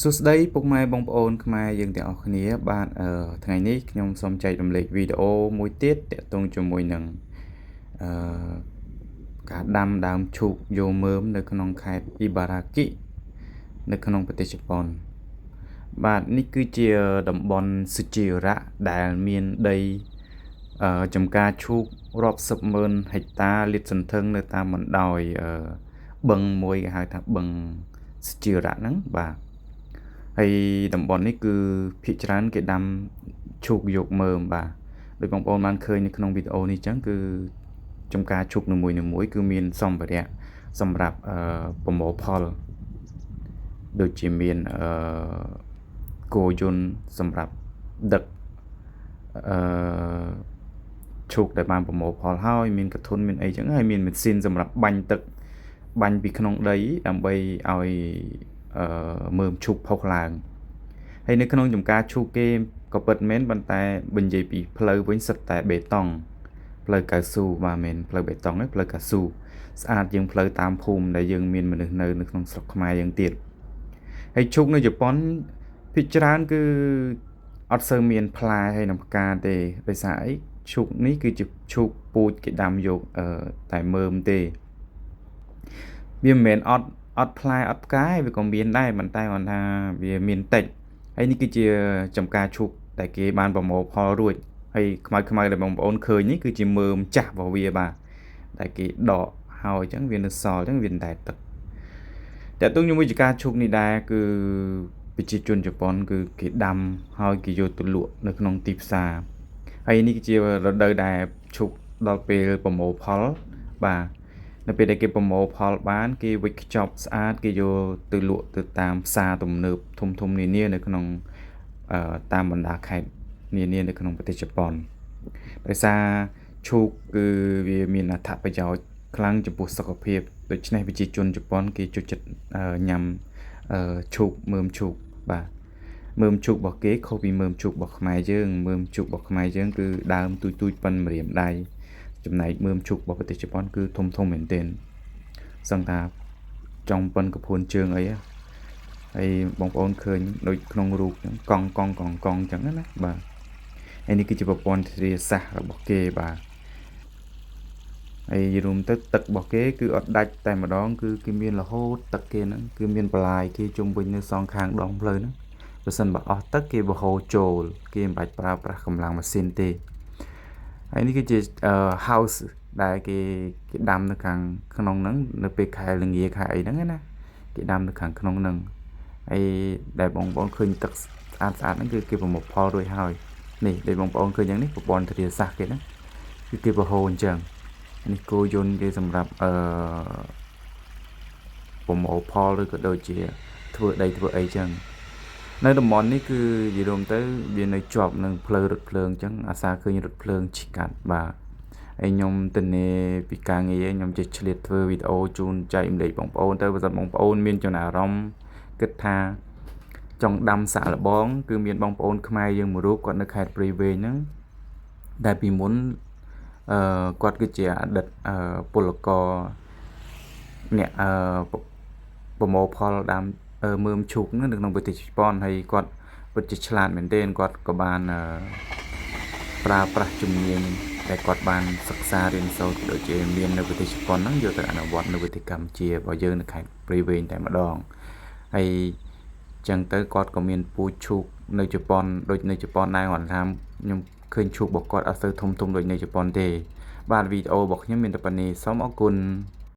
សួស្តីពុកម៉ែបងប្អូនខ្មែរយើងទាំងអស់គ្នាបាទថ្ងៃនេះខ្ញុំសូមចែករំលែកវីដេអូមួយទៀតទាក់ទងជាមួយនឹងអឺការដាំដើមឈូកយកមើមនៅក្នុងខេត្តអ៊ីបារ៉ាគិនៅក្នុងប្រទេសជប៉ុនបាទនេះគឺជាតំបន់សុជីរៈដែលមានដីចំការឈូករាប់សិបម៉ឺនហិកតាលាតសន្ធឹងនៅតាមបណ្ដោយបឹងមួយគេហៅថាបឹងសុជីរៈហ្នឹងបាទហើយតំបន់នេះគឺភាគច្រើនគេដាំឈូកយកមើមបាទដោយបងប្អូនបានឃើញនៅក្នុងវីដេអូនេះអញ្ចឹងគឺចំការឈូកនីមួយៗគឺមានសម្ភារៈសម្រាប់ប្រមូលផលដូចជាមានគោយន្តសម្រាប់ដឹកអឺឈូកដែលបានប្រមូលផលហើយមានកធុនមានអីចឹងហើយមានម៉ាស៊ីនសម្រាប់បាញ់ទឹកបាញ់ពីក្នុងដីដើម្បីឲ្យមើមឈូកផុសឡើងហើយនៅក្នុងចំការឈូកគេក៏ពិតមែនប៉ុន្តែបើនិយាយពីផ្លូវវិញសុទ្ធតែបេតុងផ្លូវកៅស៊ូបាទមែនផ្លូវបេតុងទេផ្លូវកៅស៊ូស្អាតជាងផ្លូវតាមភូមិដែលយើងមានមនុស្សនៅក្នុងស្រុកខ្មែរយើងទៀតហើយឈូកនៅជប៉ុនភាគច្រើនគឺអត់សូវមានផ្លែហើយនឹងផ្កាទេដោយសារអីឈូកនេះគឺជាឈូកពូជគេដាំយកតែមើមទេវាមិនមែនអត់ផ្លែអត់ផ្កាវាក៏មានដែរប៉ុន្តែគាត់ថាវាមានតិចហើយនេះគឺជាចំការឈូកដែលគេបានប្រមូលផលរួចហើយខ្មៅខ្មៅដែលបងប្អូនឃើញនេះគឺជាមើមចាស់របស់វាបាទដែលគេដកហើយអញ្ចឹងវានៅសល់អញ្ចឹងវាតែទឹកតើតើជាមួយចំការឈូកនេះដែរគឺប្រជាជនជប៉ុនគឺគេដាំហើយគេយកទៅលក់នៅក្នុងទីផ្សារហើយនេះគឺជារដូវដែលឈូកដល់ពេលប្រមូលផលបាទនៅពេលដែលគេប្រមូលផលបានគេវេចខ្ចប់ស្អាតគេយកទៅលក់ទៅតាមផ្សារទំនើបធំធំនានានៅក្នុងតាមបណ្ដាខេត្តនានានៅក្នុងប្រទេសជប៉ុនដោយសារឈូកគឺវាមានអត្ថប្រយោជន៍ខ្លាំងចំពោះសុខភាពដូច្នេះប្រជាជនជប៉ុនគេចូលចិត្តញ៉ាំឈូកមើមឈូកបាទមើមឈូករបស់គេខុសពីមើមឈូករបស់ខ្មែរយើងមើមឈូករបស់ខ្មែរយើងគឺដើមទូចទូចប៉ុនម្រាមដៃចំណែកមើមឈូករបស់ប្រទេសជប៉ុនគឺធំធំមែនទែនសឹងថាចង់ប៉ុនកពួនជើងអីហើយបងប្អូនឃើញដូចក្នុងរូបហ្នឹងកង់កង់កង់កង់អញ្ចឹងណាបាទហើយនេះគឺជាប្រព័ន្ធធារាសាស្ត្ររបស់គេបាទហើយរួមទៅទឹករបស់គេគឺអត់ដាច់តែម្ដងគឺគេមានរហូតទឹកគេហ្នឹងគឺមានបន្លាយគេជុំវិញនៅសងខាងដងផ្លូវហ្នឹងបើសិនបើអស់ទឹកគេបង្ហូរចូលគេមិនបាច់ប្រើប្រាស់កម្លាំងម៉ាស៊ីនទេហើយនេះគឺជា house ដែលគេគេដាំនៅខាងក្នុងហ្នឹងនៅពេលខែរងាខែអីហ្នឹងណាគេដាំនៅខាងក្នុងហ្នឹងហើយដែលបងប្អូនឃើញទឹកស្អាតស្អាតហ្នឹងគឺគេប្រមូលផលរួចហើយនេះដូចបងប្អូនឃើញយ៉ាងនេះប្រព័ន្ធធារាសាស្ត្រគេហ្នឹងគឺគេបង្ហូរអញ្ចឹងនេះគោយន្តគេសម្រាប់ប្រមូលផលឬក៏ដូចជាធ្វើដីធ្វើអីចឹងនៅតំបន់នេះគឺនិយាយរួមទៅវានៅជាប់នឹងផ្លូវរថភ្លើងអញ្ចឹងអាសាឃើញរថភ្លើងជិះកាត់បាទហើយខ្ញុំទៅនេពីការងារខ្ញុំចេះឆ្លៀតធ្វើវីដេអូជូនចែករំលែកបងប្អូនទៅបើសិនបងប្អូនមានចំណារអារម្មណ៍គិតថាចង់ដាំសាក់លបងគឺមានបងប្អូនខ្មែរយើងមួយរូបគាត់នៅខេត្តព្រៃវែងហ្នឹងដែលពីមុនគាត់គឺជាអតីតពលករអ្នកប្រមូលផលដើមមើមឈូកនៅក្នុងប្រទេសជប៉ុនហើយគាត់ពិតជាឆ្លាតមែនទែនគាត់ក៏បានប្រើប្រាស់ជំនាញដែលគាត់បានសិក្សារៀនសូត្រដូចជាមាននៅប្រទេសជប៉ុនហ្នឹងយកទៅអនុវត្តនៅប្រទេសកម្ពុជារបស់យើងនៅខេត្តព្រៃវែងតែម្ដងហើយចឹងទៅគាត់ក៏មានពូជឈូកនៅជប៉ុនដូចនៅជប៉ុនដែរគាត់ថាខ្ញុំឃើញឈូករបស់គាត់អត់សូវធំធំដូចនៅជប៉ុនទេបាទវីដេអូរបស់ខ្ញុំមានតែប៉ុណ្ណេះសូមអរគុណ។